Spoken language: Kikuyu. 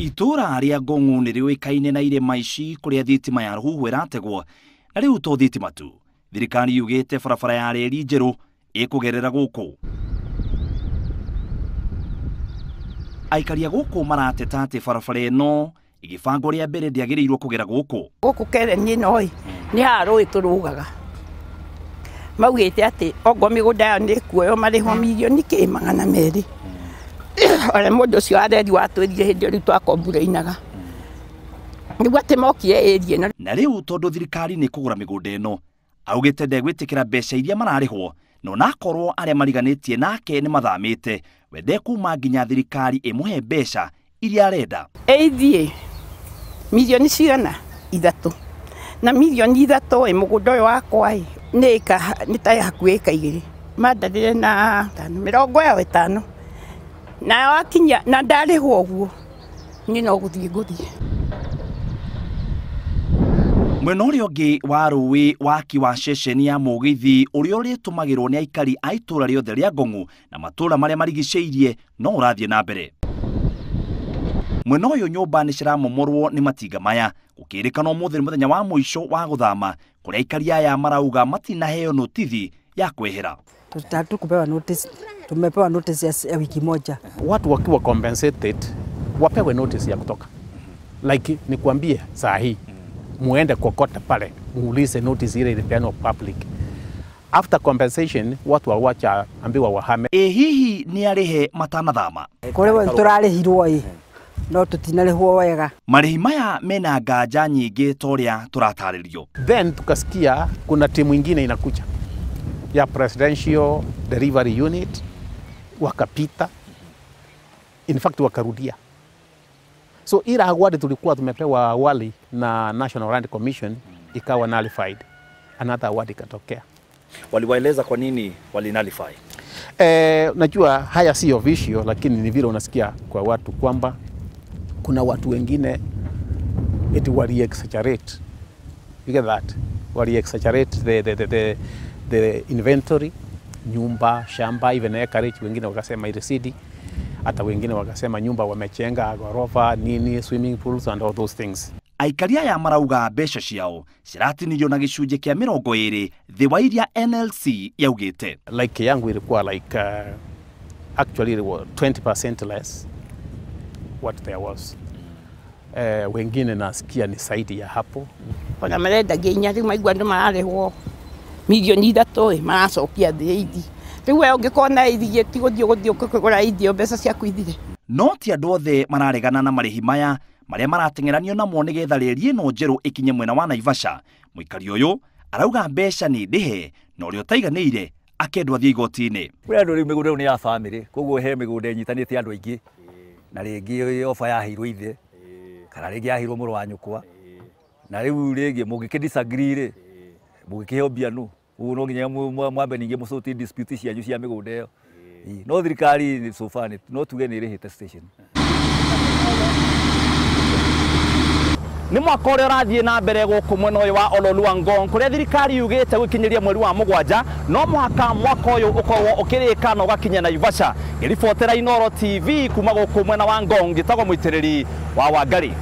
Itũũra rĩa Ngong'u nĩ rĩũĩkaine na irĩma ici kũrĩa thitima ya rũhuho ĩrategwo na rĩu to thitima tu. Thirikari yugĩte barabara ya reri njerũ ĩkũgerera gũkũ. Aikari a gũkũ marateta atĩ barabara ĩno ĩgĩbangwo rĩa mbere ndĩagĩrĩirwo kũgera gũkũ. Gũkũ Keren ĩno ĩ nĩ haha rũĩ tũrũgaga. Maugĩte atĩ ongorwo mĩgũnda yao nĩ ĩkuoywo marĩhwo mirioni kĩ 200. Ona mũndũ ũcio wa reri watwĩrire hĩndĩ ĩyo rĩu twakombureinaga. Nĩguo atĩ mokire area ĩno. Na rĩu tondũ thirikari nĩ kũgũra mĩgũnda ĩno, augĩte ndegwĩtĩkĩra mbeca iria mararĩhwo, na onakorwo arĩa mariganĩtie nake nĩ mathamĩte, we ndekuma nginya thirikari ĩmũhe mbeca iria arenda. Ĩthiĩ mirioni cigana? 3. Na mirioni 3 ĩ mũgũnda ũyũ wakwa ĩ nĩ ta hakuhĩ ĩka 2. Mandarĩre na 50. Na wakinya na ndarĩhwo ũguo niĩ no gũthiĩ ngũthiĩ. Mwena ũrĩa ũngĩ wa rũĩ waki wa ceceni ya mũgithi ũrĩa ũrĩtũmagĩrwo nĩ aikari a itũũra rĩothe rĩa Ngong'u na matũũra marĩa marigicĩirie no ũrathiĩ na mbere. Mwena ũyũ nyũmba nĩ ciramomorwo nĩ matinga maya gũkĩrĩkana ũmũthĩ nĩ mũthenya wa mũico wa gũthama kũrĩa aikari aya marauga matinaheo notithi ya kwehera. Hatukupewa notice, tumepewa notice ya wiki moja. Watu wakiwa compensated wapewe notice ya kutoka. Like nikwambie saa hii muende kokota pale muulize notice ile ilipeanwa public. After compensation watu wawacha ambiwa wahame. Hihi ni arihe matanathama. Kore turarihirwo ĩ no tutinarihwo wega. Marĩhi maya mena nganja nyingĩ ta ũrĩa tũratarĩrio. Then tukasikia kuna timu ingine inakuja ya Presidential Delivery Unit, wakapita, in fact wakarudia. So ila award tulikuwa tumepewa awali na National Land Commission ikawa nullified. Another award ikatokea. Waliwaeleza kwa nini wali nullify? Najua haya si official, lakini ni vile unasikia kwa watu kwamba kuna watu wengine eti wali exaggerate. You get that? Wali exaggerate the inventory, nyumba, shamba, even acreage. Wengine wakasema ilisidi, hata wengine wakasema nyumba wamechenga ghorofa, nini, swimming pools and all those things. Aikari aya marauga mbeca ciao ciratinĩrio na gĩcunjĩ kĩa 20 thĩ wa iria NLC yaugĩte. Like yangu ilikuwa like actually it was 20% less what there was. Wengine nasikia ni zaidi ya hapo. Ona marendagia inya rĩu maigua andũ mararĩhwo mirioni 3 ĩ maracokia thĩ eithi. Rĩu we ũngĩkorwo na eithi ti gũthiĩ ũkĩgũra eithi mbeca ciaku ithire. No ti andũ othe mararegana na marĩhi maya marĩa marateng'eranio namo nĩgetha reri ĩno njerũ ĩkinye mwena wa Naivasha. Mũikari ũyũ arauga mbeca nĩ ndĩhe na ũrĩa ũtaiganĩire akendwo athiĩ igoti-inĩ. Kũrĩ andũ rĩu mĩgũnda ĩyo nĩ ya bamĩrĩ, koguo he mĩgũnda ĩnyitanĩte andũ aingĩ na rĩngĩ oba yaheirwo ithe kana rĩngĩ yaheirwo mũrũ wa nyũkwa, na rĩu rĩngĩ mũngĩkĩ disagree rĩ mũngĩkĩheo mbia nũ, ũguo no nginya mwambe ningĩ mũsort dispute cianyu cia mĩgũnda ĩyo. No thirikari so far no tuge nĩ ĩrĩhĩte station. Nĩ mwaka ũrĩa ũrathiĩ na mbere gũkũ mwena ũyũ wa Ololua Ngong kũrĩa thirikari yugĩte gũkinyĩria mweri wa 7 no mũhaka mwaka ũyũ ũkorwo ũkĩrĩka na ũgakinya Naivasha. Ngĩribotera Inooro TV kuma gũkũ mwena wa Ngong, ngĩtagwo Mũitĩrĩri wa Wangari.